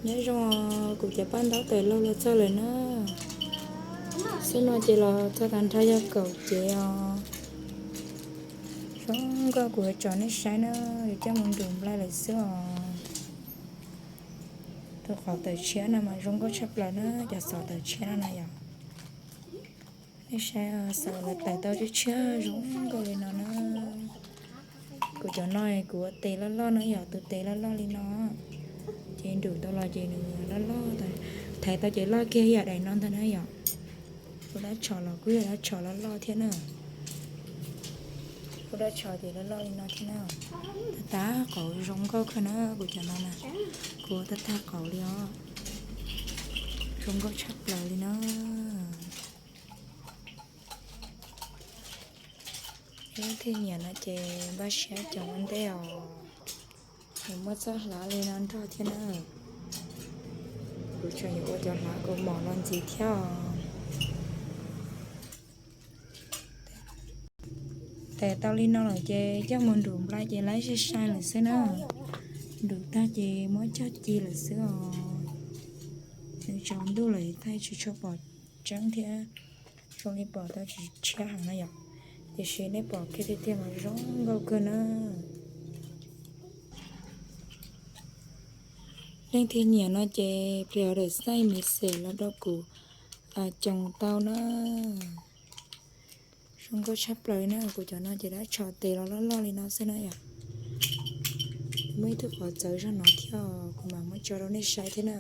Nyob zoo, kuv cov paj ntaub tawm laug los txog lawm na. Xub no ces los txog tag nrho yog kaum cev os. Zoo nkauj, kuv yuav tso nej saib na, yuav coj mus nrus nplai lawm xwb os. Tus qhov tawm tshiab no mas zoo nkauj tshaj plaws na, cov xov tawm tshiab no na yom. Nej saib, xov lawv tawm tau tshiab tshiab zoo nkauj li no na. Kuv cov no kuv ua tes loj loj na yom, tus tes loj loj li no. Ces nrus tau los ces nws loj loj, thaiv tau ces loj kiag yam daim no ntag na yom. Kuv dab tsho los kuj yog dab tsho loj loj thiab na. Kuv dab tsho ces loj loj li no thiab na. Tag tag qauv zoo nkauj kawg na kuv cov no na. Kuv ua tag tag qauv li os. Zoo nkauj tshaj plaws li na. Leej twg nyiam no ces npaj siab caum ua ntej os. Nws muaj txoj hlav li no nrog thiab na. Kuv tseem yuav ua cov hlav kaus mom los ntxiv thiab os. Tes tau li no lawm ces coj mus nrus nplai ces laib sai sai lawm xwb na. Nrus tag ces muab cog ci lawm xwb os. Nws tsaus ntuj lawm thaij tsis tshua pom tseeb thiab. Zoo li pom tau tsis tshiab heev na yom. Tiam sis nej pom kiag tiag tiag mas zoo nkauj kawg na. Leej twg nyiam no ces plis ua daim xaij message los rau kuv, coos tau na. Zoo nkauj tshaj plaws na, kuv cov no ces dab tsho tes los loj loj li no xwb na yom. Muaj ib tug qhov txawv zog no thiab kuv mam muab tso rau nej saib thiab na.